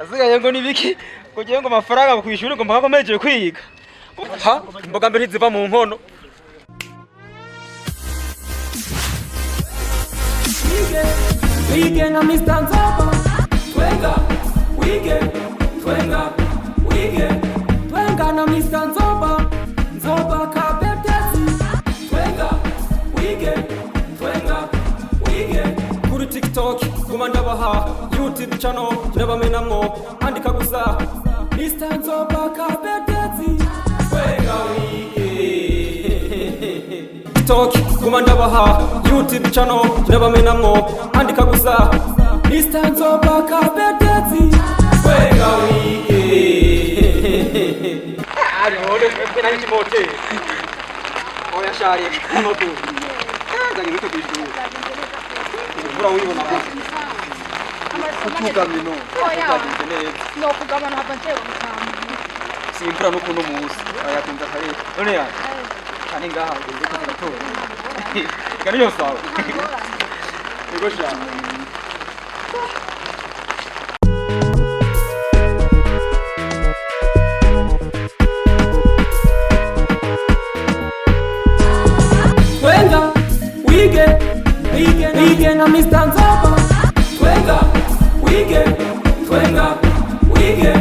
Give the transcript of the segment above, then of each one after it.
Asigaye ngo nibiki kugira ngo amafaranga ku ishuri ngo mpaka komeje kwiga. Ha, imboga mbere ntiziva mu nkono. Wige na Mr. Nzoba. Twenga, wige, twenga, wige. Twenga na Mr. Nzoba. Nzoba kabetesi. Twenga, wige, twenga, wige. Kuri TikTok guma ndabaha, YouTube channel ndabamenamwo, andika gusa Mr. Nzoba kabetesi. Twenga wige. TikTok guma ndabaha, YouTube channel ndabamenamwo, andika gusa Mr. Nzoba kabetesi. Twenga wige. Ari hode mwe nani chimote. Oya shari amakuru. Nzanye bito kwishuri. Imvura uyibona ko kutugamye no. Byagenze neza. Sinokugabana hava ntewe mutama. Si imvura no kuno munsi. Ayatinza kare. None ya. Kani ngaha ugeze ko gatora. Kani yo sawa. Yego sha. Twenga, wige, wige, wige na Mr. Nzoba. Twenga, wige, twenga, wige.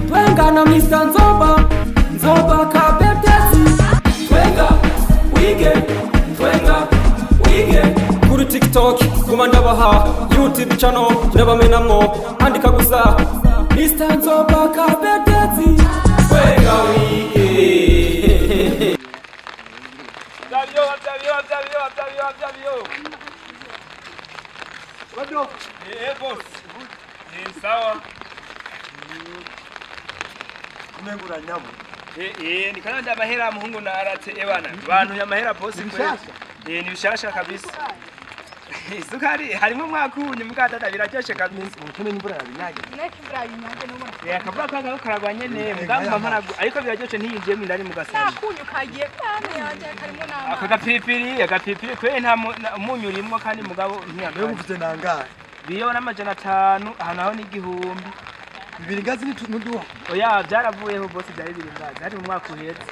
Twenga na Mr. Nzoba. Nzoba kabetesi. Twenga, wige, twenga, wige. Kuri TikTok guma ndabaha, YouTube channel ndabamenamwo, andika gusa Mr. Nzoba kabetesi. Twenga wige. Vyabiyo, vyabiyo, vyabiyo, vyabiyo, vyabiyo. Eh, boss. Eh, sawa. Umengo uranyabo. Eh, eh, nikana ndabahera muhungu na arate ebana. Bantu ya mahera boss kweli. Bishasha? Eh, ni bishasha kabisa. Isukari harimo mwakunye mukatata biraryoshe kabisa. Ubukene n'imvura yabinyagiye. Neke imvura yabinyange n'ubona. Eh, akavura kanga karagwa nyene mugamba mparagu ariko biraryoshe ntiyinjiyemo indani mu gasashe. Nakunyu kagiye kandi yanje karimo Aka n'amazi. gapipiri, agapipiri kwe nta umunyu urimwo kandi mugabo Mbega ntiyakanye. uvuze nangahe? Biyo n'500 ahantu aho n'igihumbi. Bibiri ngazi ntuduha. Oya byaravuyeho bose byari biri ngazi hari mu mwaka uhetse.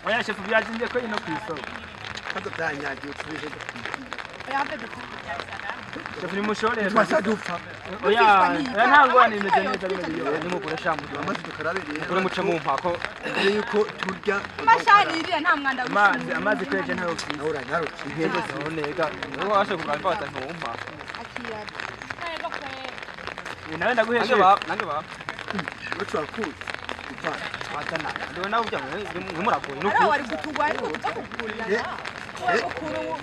Oya shefu byazinze ko ino ku isoko. Kaza byanyagiye ucubiheza. Oya have dukora. Shefu ni mushorere. Twasha dupfa. Oya oya nta ngorane imeze neza bino biyo. Nimugure sha mudu. Amazi tukarabereye. Kuri muce mu mpako. Mbere yuko turya. Amashanirira nta mwanda Amazi amazi kweje ntayo ufise. Nawe uranyarutse. None ga. Niwe washe kugura mfata ntumpa. Akira. Ego kwe. Eh, Nawe ndaguheshe. Nange ba, nange ba. Uretse wakuze. Upfa. Watana. Ndiwe nawe ujya mwe muragoye Ari nuko. wari gutugwa ariko uza kugurira. Eh, Wowe mukuru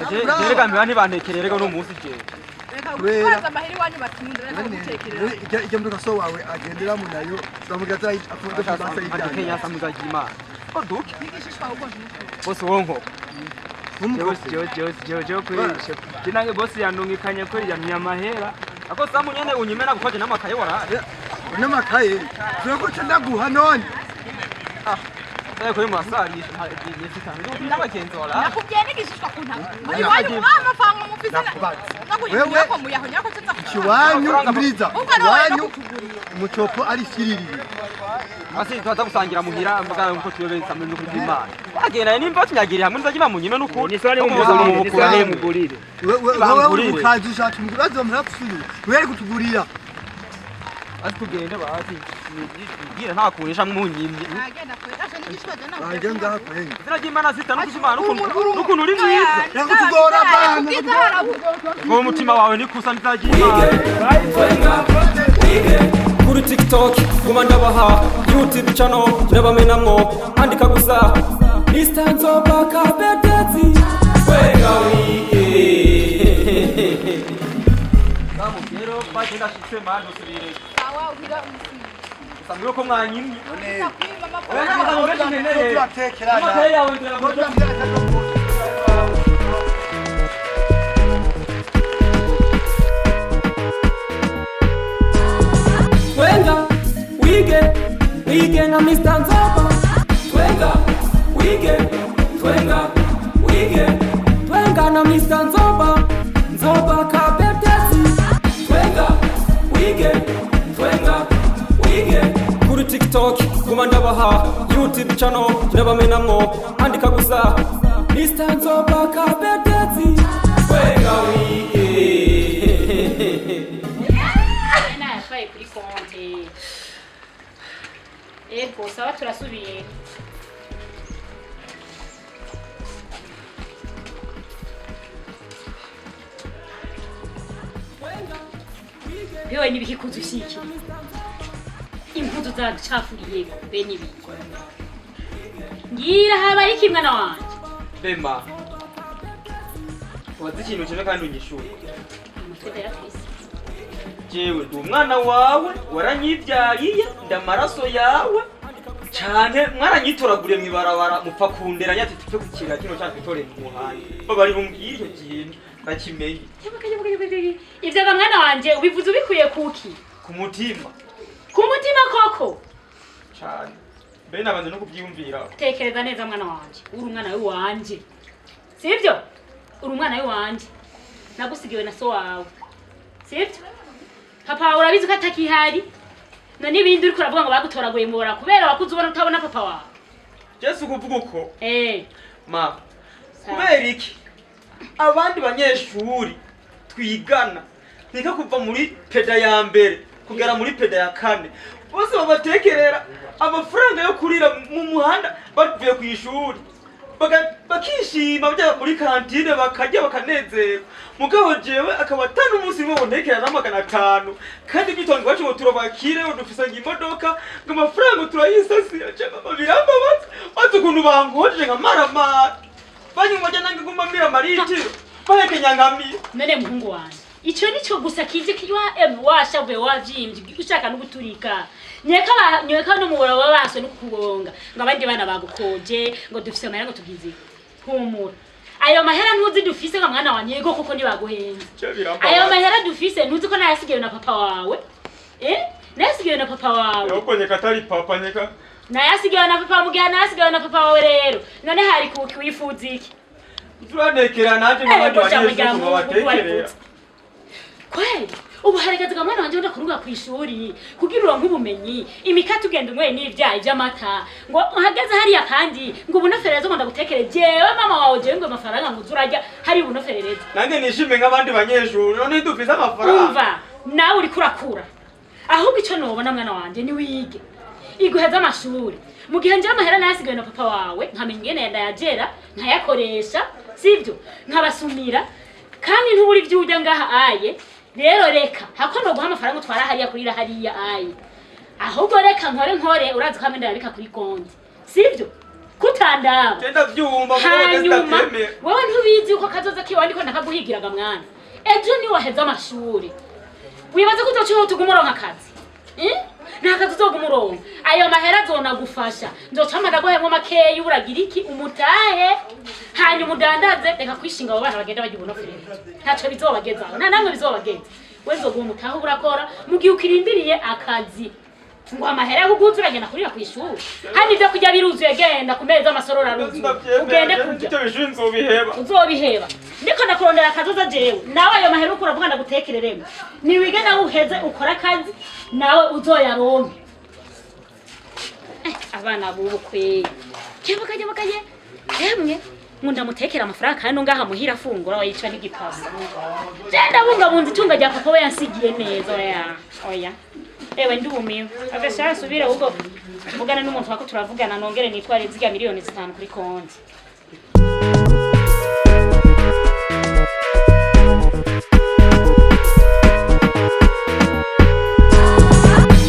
Je rega mbiba ntibantekerere rega no munsi je. reka Kubera- gutwaza amahera iwanyu batunda reka gutekerera. Ijya modoka so wawe agenderamo nayo uramubwira ati afunze ku basa Andi Kenya y'ijyanye. samuzagira. Ko duke. Nigishishwa ahubwo ntimukuru. Bose wonko. Jewe jewe jewe jewe jewe kuri shefu. Je nange boss yandungikanye ko yamye amahera. Ako samu nyene unyimena gukoje n'amakaye waraye. N'amakaye. Turaguca ndaguha none. Sai kuri murasarisha nta n'abagenzi waraye. Nakubwiye nigishishwa ku ntabwo. Iwanyu mubaha amafaranga mufise. Nakubaza. Wewe muyaho nyako tuza. Iwanyu mbiriza. Ubwo nawe Iwanyu nakutugurira. umucopo ari shiririri. Asi twaza gusangira muhira mbaga nkuko tuyobeza muri nuko by'Imana. Bagenda nimba tunyagiriye hamwe nzagira munyime nuko. Ni sawa ni mugurire, ni sawa ni mugurire. Wewe uri mukazi ushatse umugazi wamara gusubira. Wewe ari kutugurira. Asi tugende bazi. Ngira nta kunisha munyimye. Agenda kwe. Aje nigishishwa je nawe. Banjye ngaha kwenye. Izina ry'Imana zita nuko Imana nukuntu uri mwiza. Reka kutugora bana. Ngo umutima wawe nikusa nzagira Imana. Wige kuri TikTok guma ndabaha, YouTube channel ndabamenamwo, andika gusa Mr. Nzoba kabetesi. Twenga wige. Samu rero bagenda shitse manje usubire. Sawa ugira umusingi. Samwe ko mwanyimye. Nakwima Oya amafaranga. n'amagambo menshi nkeneye. Turatekerana. Amakaye yawe ngira ngo Twenga, wige, wige na Mr. Nzoba. Twenga, wige, twenga, wige. Twenga na Mr. Nzoba. Nzoba YouTube channel ndabamenamwo, andika gusa Mr. Nzoba Kabetezi. Twenga wige. Nayatwaye kuri konte. Ego, sawa, turasubiye. Bewe n'ibiki kuza ushyikira impuzu zagucafuriye be n'ibiki? Ngira habaye iki, mwana wanje? Bema, wazi ikintu kimwe kandi unyishure. Umutwe ndaratwise. Jewe ndi umwana wawe, waranyivyariye, ndamaraso yawe canke mwaranyitoraguriye mw'ibarabara mupfa kunderanya ati tupfe kukira kino canke twitore mu muhanda? Bari bumbwire icyo kintu bakimenye. Ivyo ga mwana wanje, ubivuze ubikuye kuki? Ku mutima. Ku mutima koko? Cane, mbe nabanze no kuvyiyumvira. Tekereza neza, mwana wanje, uri umwana w'iwanje, sivyo? Uri umwana w'iwanje, nagusigiwe na so wawe, sivyo? Papa wawe urabizi ko atakihari. None ibindi uriko uravuga ngo bagutoraguye mubora kubera wakuze ubona utabona papa wawe? Jesu, kuvuga uko ma, Sawa. kubera iki abandi banyeshuri twigana nika kuva muri peda ya mbere kugera muri peda ya kane bose babatekerera amafaranga yo kurira mu muhanda bavuye ku ishuri, bakishima bajya muri kantine bakarya bakanezerwa, mugabo jewe akaba atari umunsi umwe bontekera na 500, kandi igitongo iwacu ngo turabakire ngo dufise ngo imodoka ngo amafaranga turayisasira? Je mama, birambabaza. Bazi ukuntu bankojeje nka maramara, banyuma jya nange guma mira amaritiro bahekenya nkamira. None muhungu wanje, ico nico gusa kije kiwa washavuye, wavyimbye, ushaka no guturika? Nyeka nyeka no mubora baba baswe no kukubonga ngo abandi bana bagukoje ngo dufise amahera ngo tugize. Humura, ayo mahera ntuzi dufise nga mwana wanje. Yego koko ntibaguhenze. Je birambabaza. Ayo mahera dufise, ntuzi ko nayasigaye na papa wawe? Nayasigaye na papa wawe. Ahubwo nyeka atari papa, nyeka. Nayasigaye na papa. Mugihe nayasigaye na papa wawe rero, none hari kuki wifuza iki? Turanekera nanje nk'abandi banyeshuri ngo babatekerera. Kweli ubu haragazaga mwana wanje wenda kuruga kw'ishuri kugira uronke ubumenyi, imikate ugenda unyweye n'ivyayi vy'amata ngo uhagaze hariya, kandi ngo ubunoferereze ngo ndagutekere jewe mama wawe, jewe ngo amafaranga ngo uze urarya hari ubunoferereze. Nange nishime nk'abandi banyeshuri, none dufise amafaranga? Umva, nawe uriko urakura. Ahubwo ico nobona, mwana wanje, ni wige iguheza amashuri, mu gihe njewe amahera nayasigaye na papa wawe nkamenya ingene ndayagera nkayakoresha, sivyo? Nkabasumira kandi ntubura ivyo urya ngaha aye. Rero reka hako noguha amafaranga utwara hariya kurira hariya aye, ahubwo reka nkore nkore. Urazi ko hamwe ndayabika kuri konti, sivyo? Kutandaba. Je ndavyumva, mugabo Hanyuma ndavyemera. wewe ntubizi uko kazoza kiwe, ndiko ndakaguhigiraga mwana. Ejo niwaheza amashuri, wibaza ko uzoca utuguma uronka akazi? Eh? Nta kazi uzoguma uronka. Ayo mahera azonagufasha, nzoca ndaguhemwo makeyi, uragira iki, umutahe, hanyuma udandaze. Reka kwishinga abo bana bagenda barya ubunoferi, ntaco bizobagezaho, nta namwe bizobageza. We nzoguha umutahe urakora mu gihe ukirindiriye akazi, ngo amahera yo kuguza uragenda kurira kw'ishuri. Hano ivyo kurya biruzuye, genda ku meza, amasorori aruzuye, ugende kurya. Ivyo bishuri nzobiheba. Uzobiheba? Ndiko ndakurondera akazoza jewe. Nawe ayo mahera uko uravuga ndagutekereremo, niwige nawe uheze ukore akazi, nawe uzoyaronke. Abana bubu kweri, kebakaye bakaye emwe ngo ndamutekera amafaranga kandi ngaha muhira afungura wayica n'igipasa. Je ndabungabunza itunga rya papa we yansigiye neza. Oya oya, ewe ndumiwe. Agasha asubire ahubwo mvugana n'umuntu wako turavugana, nongere nitware zirya miliyoni 5 kuri konti.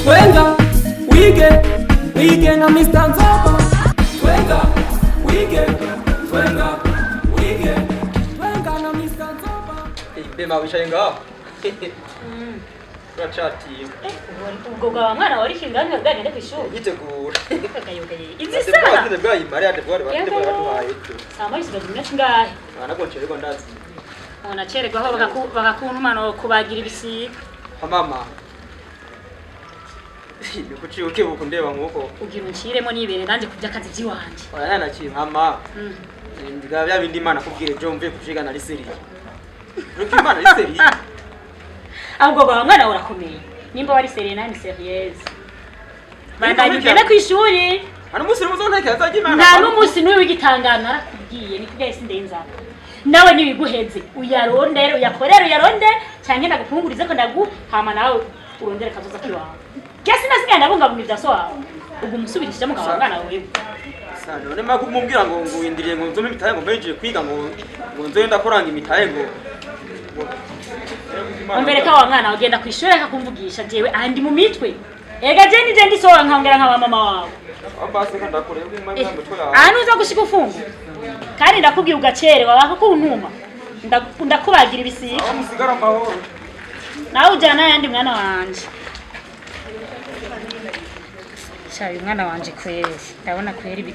Twenga wige wige na Mr. Nzoba. Twenga wige, twenga wige, twenga na Mr. Nzoba. Bema, wicaye ngaho uracatima. Ubwo bwa mwana wari kingana bwagende ku ishuri? Yitegura. Izi saha? Bwayimare bwaraduhaye ejo. Saa moya isigaje iminota ingahe? Nanagoncererwa ndazi. Unacererwaho bakakuntuma no kubagira ibisiga. Mama, nikuciye ukebuka undeba nkuko. Ugira unciremo nibere nanjye ku by'akazi by'iwanje. Oya, nanaciye mama. Ndiga bya bindi Imana kubwira ejo mvuye kuciga nari sérieux, uriko Imana ari sérieux. Ahubwo bwa mwana urakomeye, nimba wari sérieux, nani sérieuse. Bandanye ugende ku ishuri. Nta n'umunsi n'umwe uzontekera azajya Imana. Nta n'umunsi n'umwe w'igitangano narakubwiye nikubwiye sindenzana. Nawe nibiguheze uyarondere uyakorere uyarondere canke ndagupungurize ko ndaguhama nawe urondere kazoza kiwawe. Gesi nasigaye ndabungabunga ibya so wawe. Ubwo umusubirishije mugabo mwana wewe. Sa none mako kumubwira ngo ngo windiriye ngo nzome imitahe ngo mpejeje kwiga ngo ngo nzoye ndakoranga imitahe ngo Umbereka wa mwana ugenda kwishuri akakumvugisha jewe andi mu mitwe. Ega je nije ndi so wawe nkongera nkaba mama wawe. Basi ko ndakoreye imana mitwe yawe. Ahantu uza gushika ufunga. Kandi ndakubwiye ugacerewa bakakuntuma. Ndakubagira ibisiga. Aho musigara amahoro. Nawe ujyana n'ayandi mwana wanje. Sha uyu mwana wanje kweri ndabona kweri bi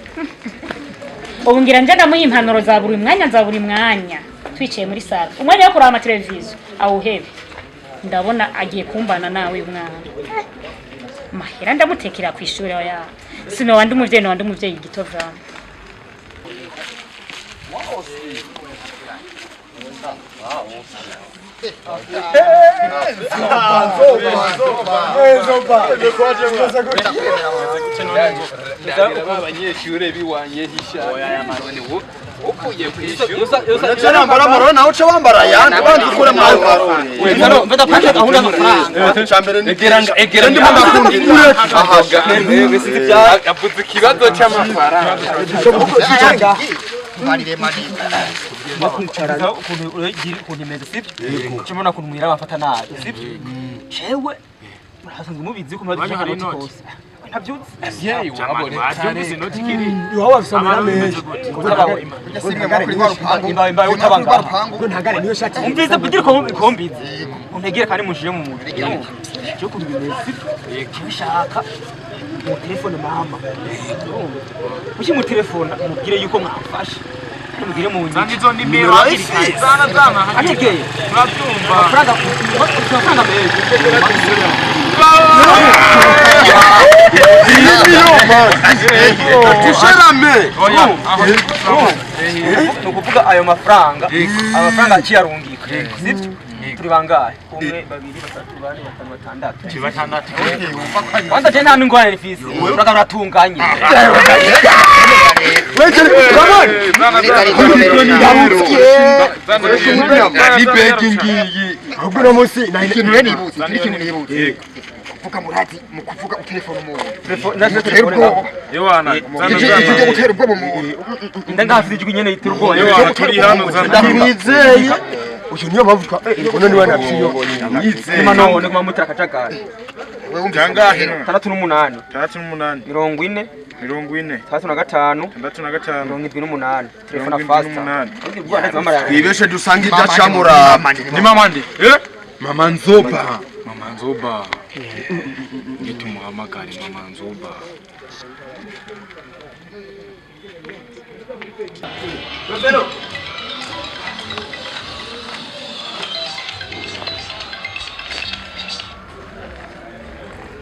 ubu ngira nje ndamuha impanuro za buri mwanya za buri mwanya twicaye muri salo umwanya wo kuraba amateleviziyo awuhebe ndabona agiye kumbana nawe uyu mwana. Mahera ndamutekera ku ishuri oya sino wandi umuvyeyi wandi umuvyeyi gito vrama. Abanyeshure biwanye hisha uvuye kwishuri nambara amarori nawe uca wambara ayandi banza ukure muri ayo marori. Mfata pande gahunda y'amafaranga. Icambere ni egera ndimo ndakundira avuze ikibazo cy'amafaranga. Kwicara ukuntu uragira ukuntu imeze sibyo? Cyo ukuntu muhira bafata nabi sibyo? Cewe murasanzwe mubizi ko murazi hari ko inoti. kose. Ntabyutse. Yewe wabone Wabyumvise inoti ikiri. Iwawe wabisomera menshi. Imbaye imbaye utabanga. Ntagare niyo shati. Umvize kugira ko kombize. Untegere kandi mushire mu mutwe. Cyo kuntu bimeze sibyo? Kibishaka mu telefone mama. Mushi mu telefone mubwire yuko mwamfasha. Mubwire mu Zana izo nimero hakiri kare. Zana zana hakiri kare. Ategeye. Turabyumva. Amafaranga amafaranga menshi. tusherame. Oya, aho Ni ukuvuga ayo mafaranga amafaranga akiyarungika sibyo turi bangahe umwe babiri batatu bane batanu batandatu batandatu. Kwanza je nta n'ingorane rifise uraga uratunganye. Ni begi ngiyi. Ahubwo uno munsi Ikintu rero nibutse, ikintu nibutse. Kuvuga murazi mu kuvuga utelefone umuntu. Na Utera telefone ubwoba. Yohana, zana Ijwi zana. ryo gutera ubwoba umuntu. Ndangafite ijwi nyene itera ubwoba. Yohana turi hano zana. Ndakwizeye. Uyu niyo mpamvu twa uno niwe naciyo. Nyuma none kuma mutera akajagari. Kangahe? 68 68 40 40 65 65 78 telefone fasta. 78. Twibeshe dusange idacamura. Ni mama nde? Eh? Mama Nzoba. Mama Nzoba. Ngitumuhamagare Mama Nzoba.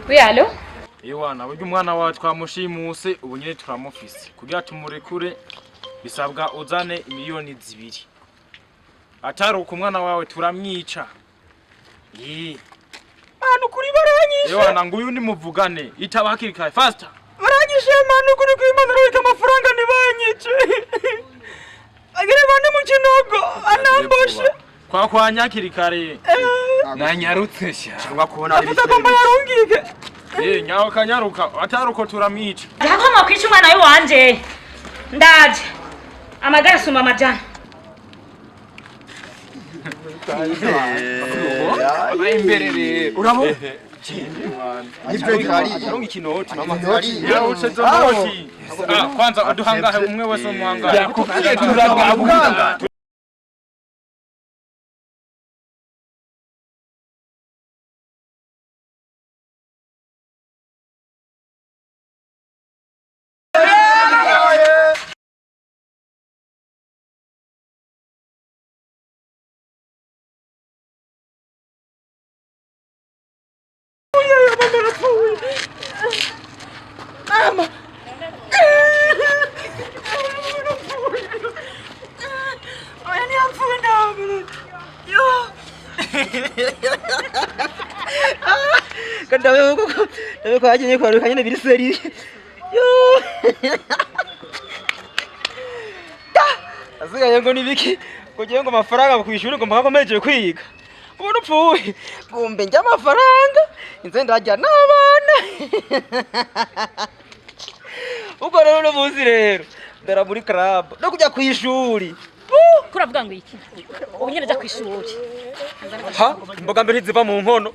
Oui allo. Yohana, burya umwana wawe twamushimuse ubu nyine turamufise. Kugira tumurekure bisabwa uzane 2 miliyoni. Atari uko umwana wawe turamwica. Yee. Manu kuri baranyishe. Yohana nguyu nimuvugane. Itaba hakiri kare faster. Baranyishe manu kuri kwimana reka amafaranga ntibanyice. Agire bane mu kinogo anamboshe. Kwa kwa nyakiri kare. Nanyarutse sha. Avuga ko mbayarungike. Eh, nyawo kanyaruka atari uko turamwica. Ndakoma kwica umwana w'iwanje. Ndaje. Amagara asumba amajana. Imbere rero. Urabona? Arunga ikinoti. Yarutse zo noti. Ah, kwanza uduhangahe umwe wese umuhangahe. Yakubwiye turagabura. Oya ntiyapfuye ndabona. Yo. Kandi ndabe ko ndabe ko yagiye kwaruka nyene biri seri. Yo! Asigaye ngo nibiki ngo ngiye ngo amafaranga ku ishuri ngo mpaka nkomeje kwiga. Ubona upfuye ngumbe njya amafaranga inze ndajya n'abana. Ubwo rero uno munsi rero ndara muri club no kujya ku ishuri. Kuravuga ngo iki? Ubu nyene ja kwishuri. Ha, imboga mbere ntiziva mu nkono.